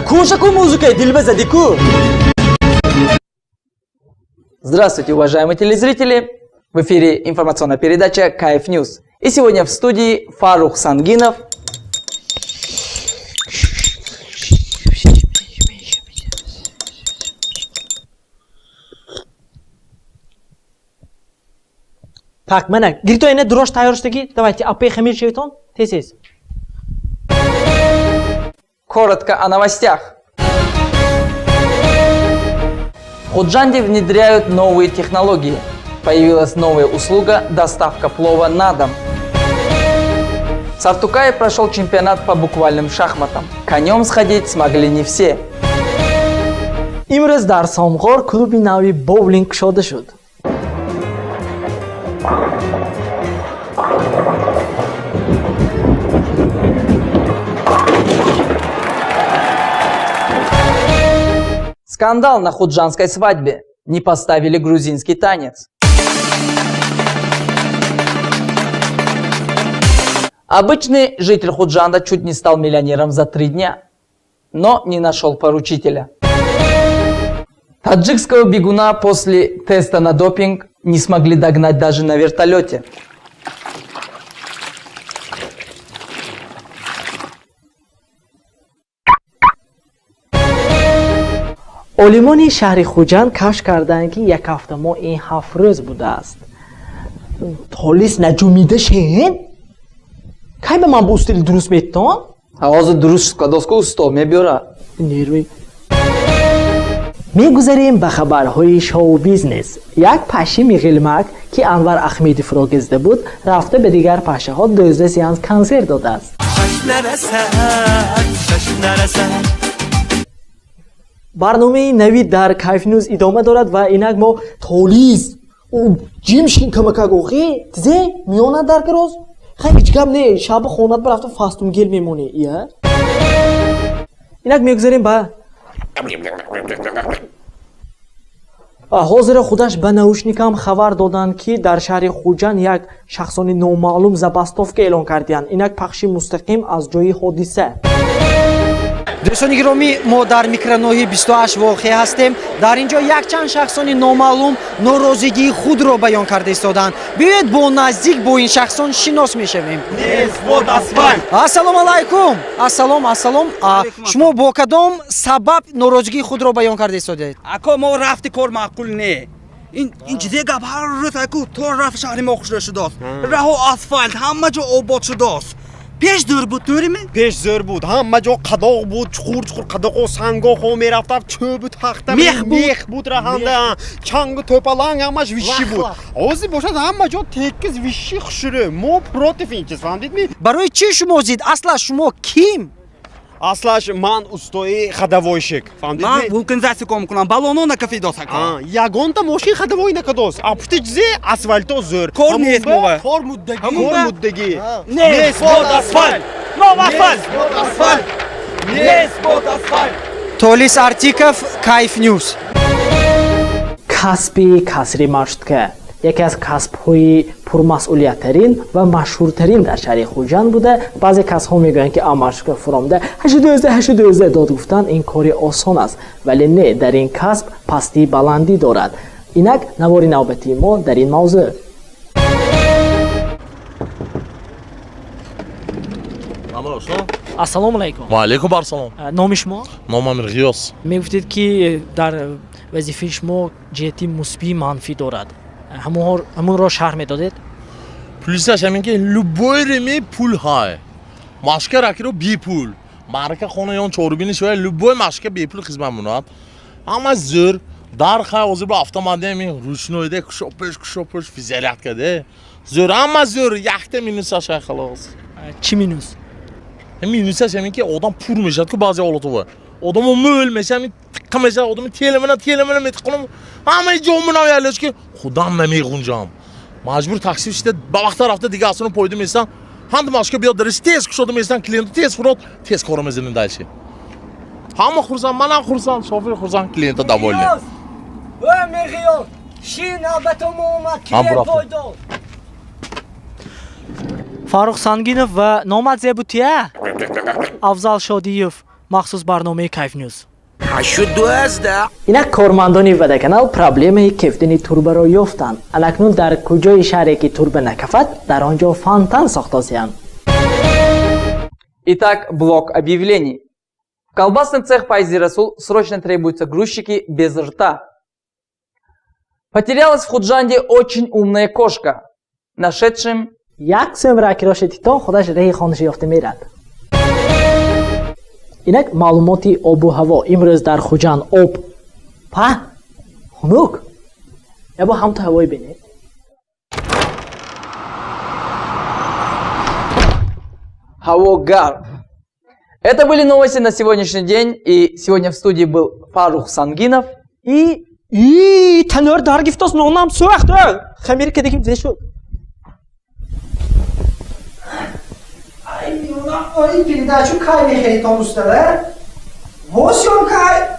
Кушаку музыкой дилба задику. Здравствуйте, уважаемые телезрители! В эфире информационная передача «Кайф Ньюс». И сегодня в студии Фарух Сангинов. Так, мана, гирто эне дурош тайёр шудаги, давайте, апаи хамир шевитон, тез-тез. Коротко о новостях. В Худжанде внедряют новые технологии. Появилась новая услуга «Доставка плова на дом». В Сартукае прошел чемпионат по буквальным шахматам. Конем сходить смогли не все. Имрӯз дар Самғор клуби нави боулинг кушода шуд. Скандал на худжанской свадьбе. Не поставили грузинский танец. Обычный житель Худжанда чуть не стал миллионером за 3 дня, но не нашел поручителя. Таджикского бегуна после теста на допинг не смогли догнать даже на вертолете. Олимони шаҳри Хуҷанд кашф карданд, ки як ҳафта мо ин 7 рӯз будааст. Толис наҷумида шен, кай ба ман бо устили дуруст метон? А ҳозир дуруст кадоску усто мебиёра. Нерви. Мегузарем ба хабарҳои шоу-бизнес. Як паши миғилмак, ки Анвар Ахмедовро гизда буд, рафта ба дигар пашаҳо 12 сеанс консерт додааст. Нарасад, шаш нарасад. Барномаи нави дар Кайфнюз идома дорад ва инак мо толиз ҷим шин камакак охи тизе миёна дар кароз. Хай, ҳеҷ гап не, шаба хонат барафта фастумгел мемонӣ. Ия, инак мегузарем ба ҳозира. Худаш ба наушникам хабар доданд, ки дар шаҳри Хуҷанд як шахсони номаълум забастовка эълон кардиянд. Инак пахши мустақим аз ҷои ҳодиса. Дӯстони гиромӣ, мо дар микроноҳияи 28 воқеъ ҳастем. Дар ин ҷо якчанд шахсони номаълум норозигии худро баён карда истодаанд. Биёед, бо наздик бо ин шахсон шинос мешавем. Ассалому алайкум. Ассалом, ассалом. Шумо бо кадом сабаб норозигии худро баён карда истодаед? Ако, мо рафти кор маъқул не. Ин чизе гап, ҳар рӯз аку то рафт шаҳри мо хушрӯ шудааст, раҳо асфалт, ҳама ҷо обод шудааст. Пеш зӯр буд, тӯрими? Пеш зӯр буд, ҳама ҷо қадоқ буд, чуқур чуқур қадоқо, сангоҳо мерафта, чӯбу тахта. Мех буд. Мех буд раҳанда, чангу тӯпаланг, ҳамаш вишӣ буд. Ҳозир бошад, ҳама ҷо текиз, вишӣ, хушрӯ. Мо против ин чиз, фаҳмдидми? Барои чӣ шумо зид? Асла шумо ким? Аслаш ман устои ходовойщик, Ман фаҳмдидми? Вулканизатсия кор мекунам, баллоно накафидос, ако. Ягонта мошин ходовой накадос, а пушти чизе асфальто зӯр. Кор нест мова. Кор муддагӣ, кор муддагӣ. Нест бод асфальт, нов асфальт, асфальт нест бод асфальт. Толис Артиков, Кайф Ньюс. Касби кассири маршрутка яке аз касбҳои пурмасъулияттарин ва машҳуртарин дар шаҳри Хуҷанд буда. Баъзе касҳо мегӯянд, ки а маршрутка фуромда 812 812 дод гуфтан ин кори осон аст, вале не, дар ин касб пастии баландӣ дорад. Инак навори навбатии мо дар ин мавзӯъ. Ассалому алайкум. Ва алайкум ассалом. Номи шумо? Номам Ғиёс. Мегуфтед, ки дар вазифаи шумо ҷиҳати мусбӣ, манфӣ дорад. Ҳамонро шарҳ медодед? Плюсаш ҳамин, ки любой реми пул ҳай. Машка ракиро бепул. Маърака хона ён чорубини шоя любой машка бепул хизмат мунад. Ҳама зӯр. Дар хай ҳозир бо автомат ми ручнойде кушопеш кушопеш физиолятка де. Зӯр, ҳама зӯр, якта минусаш ҳай, халос. Чӣ минус? Минусаш ҳамин, ки одам пур мешавад ку баъзе ҳолатова. Одамо мӯл мешавад, ҳамин тиққа мешавад, одами телемина телемина метиқонам, ҳамаи ҷомунам ялош, ки худам намеғунҷам. Маҷбур такси шида ба вақта рафта дига асоно пойда местан. Ҳанду машка биёд дарис тез кушода местан, клиенту тез фурод, тез кора мезанем дальше. Ҳама хурсанд, манам хурсанд, шофер хурсанд, клиента довольны. Меғиён, шин, албатта мо омад. Ҳам Клиент бурафтем. пойдор. Фаррух Сангинов ва номат зебутия Афзал Шодиев. Махсус барномаи Кайф Ньюз. Инак кормандони Водоканал проблемаи кефтини турбаро ёфтанд. Алакнун дар куҷои шаҳре ки турба накафад, дар он ҷо фонтан сохтосиянд. Итак, блок объявлений. В колбасный цех Пайзи Расул срочно требуются грузчики без рта. Потерялась в Худжанде очень умная кошка. Нашедшим Як сӯм ракироши титон худаш реҳи хонаша ёфта мерад. Инак маълумоти обу ҳаво. Имрӯз дар Хуҷанд об паҳн, хунук. Ябо ҳамту ҳавои бинед. Ҳаво гарм. Это были новости на сегодняшний день. И сегодня в студии был Фарух Сангинов и... И танӯр дар гифтос, нонам сӯхт, хамир кадиким зе шуд. Ай, передачу кай мехеритон, устада? Во съёмка.